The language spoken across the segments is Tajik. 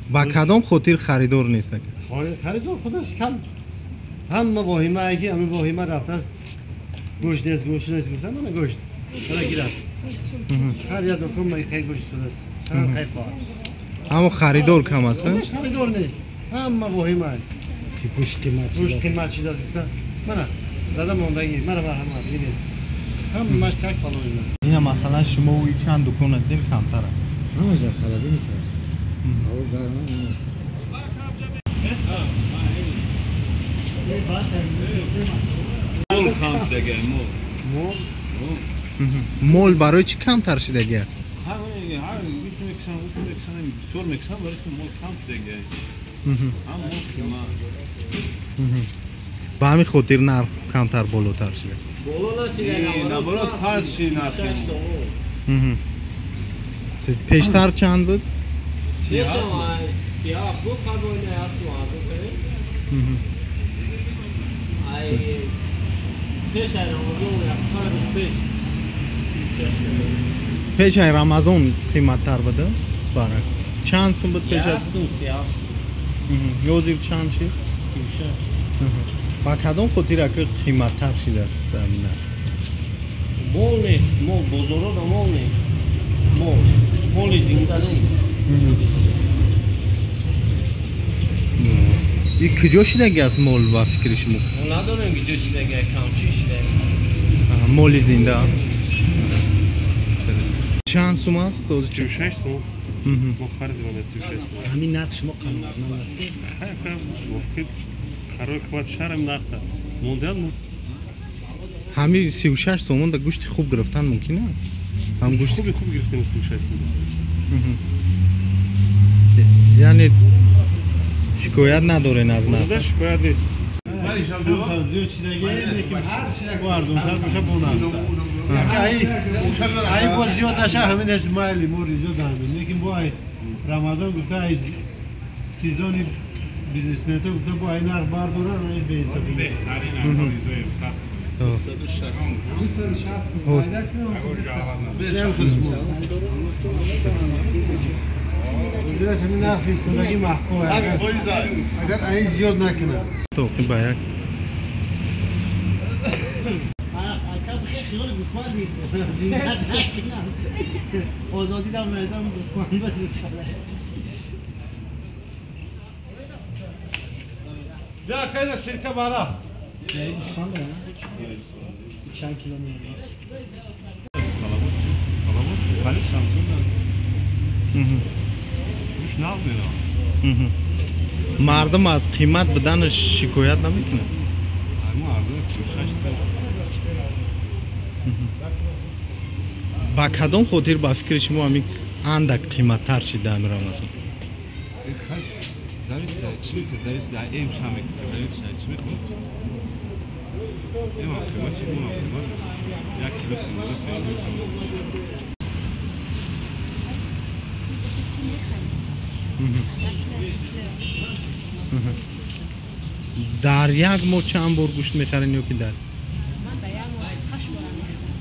Ба кадом хотир харидор нест? Харидор худаш кам. Ҳама воҳима ки ҳамин воҳима рафтааст. Гӯшт нест, гӯшт нест гуфтан, мана гӯшт. Чара гирад. Ҳар як дукон қай гӯшт шудааст. Чара қай хоҳад. Аммо харидор кам аст, Харидор нест. Ҳама воҳима. Ки гӯшт қимат шудааст. Гӯшт қимат шудааст гуфтан. Мана зада мондагӣ, мана марҳамат, бинед. Ҳамаш так фалон. Ина масалан шумо и чанд дукон дидем камтар аст. Ҳамаш дар холодильник аст. Ҳаво гарм нест. Мол кам шудагӣ, мол. Мол? Мол барои чӣ камтар шудагӣ аст? Ҳар ис мекашанд, ус мекашанд, бисёр мекашанд, барои ки мол кам шудагӣ. Ҳам мол қимат. Ба ҳамин хотир нарх камтар болотар шудааст. Боло нашуда, наоборот паст шид нархи. Пештар чанд буд? 37 буд, қабл 7 буд. Ай пеш ай Рамазон, як рӯз пеш 36. Пеш ай Рамазон қиматтар буда? Барак. Чанд сум буд пеш аз? 37. Ҳозир чанд шид? 36. Ба кадом хотир ака қиматтар шидааст нарх? Мол нест, мол бозорҳо мол нест. Мол, моли зинда нест. И куҷо шидаги аст мол ба фикри шумо? Надонем куҷо шидаги, камчи шидаги. Моли зинда. Чанд сум аст? 36 сум. Мо харидем 36 сум. Ҳамин нарх шумо қаноатманд ҳастед? Хайр, қарори ҳукумати шаҳр нархта. Мондаам. Ҳамин 36 сомон да гӯшти хуб гирифтан мумкин аст? Ҳам гӯшти хуби хуб гирифтем 36 сум. Яъне шикоят надорен аз нарх? Шикоят нест. Зиёд шидаги, лекин ҳар чи як арзонтар боша бон аст. Ай боз зиёд наша, ҳаминаш майли, мо зиёд ҳамин. Лекин бо ай Рамазон гуфта, ай сезони бизнесменто гуфта, бо ай нарх бардоран, ай беинсофӣ. Беҳтарин арзон сад. 260. 260. Ҳамин нарх истодагӣ маҳкум, агар ай зиёд накунад. Тоқи ба як. Озодӣ дар мезан гӯсфанд. Бیا خیلی سرکه бара. Гӯсфанд чанд кило меояд? Талабот харид шамзун. Гӯш нағз меравад. Мардум аз қимат буданаш шикоят намекунад? Мо арзон 36 сум. Ба кадом хотир ба фикри шумо ҳамин андак қиматтар шида ҳамин Рамазон? Зависит от чӣ мекунад, зависит от эм ша мекунад, зависит от чӣ мекунад. Эм қимат чи, онам қимат. Як кило қимат 32 сум. Дар як моҳ чанд бор гӯшт мехарен ё ки дар? Ман дар як моҳ 8 бора мехарам.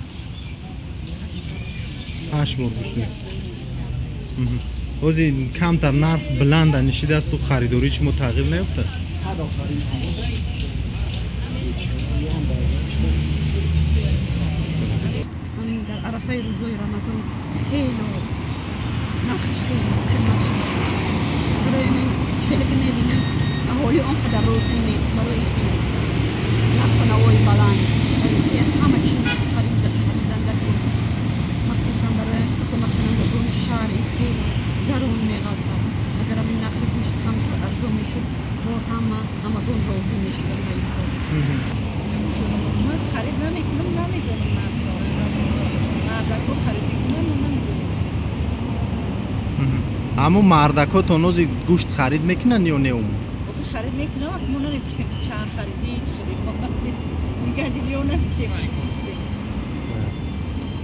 8 бор гӯшт мехарем. Ҳозир камтар нарх баланда нишидаасту харидории шумо тағйир наёфтад? Сад офарин. Дар арафаи рӯзҳои Рамазон хело нархаш хело қимат шуд. Барои ҳамин хеле ки мебинем, аҳолӣ он қадар розӣ нест барои ин нарху навои баланд, барои ки ҳама чиз харидандагон, махсусан барои истиқоматкунандагони шаҳр ин хело гарон меғалтад. Агар ҳамин нархи гӯшт камтар арзон мешуд, бо ҳама ҳамагон розӣ мешуданд ба ин кор. Ман харид намекунам, намедонам нархро. Мардакҳо харид мекунанд, ман намедонам. Аммо мардакҳо то нози гӯшт харид мекунанд ё не умуман? Харид мекунам, мо намепурсем ки чанд харидӣ, чӣ харид. Нигаҳдиҳиё намешем, мепурсем.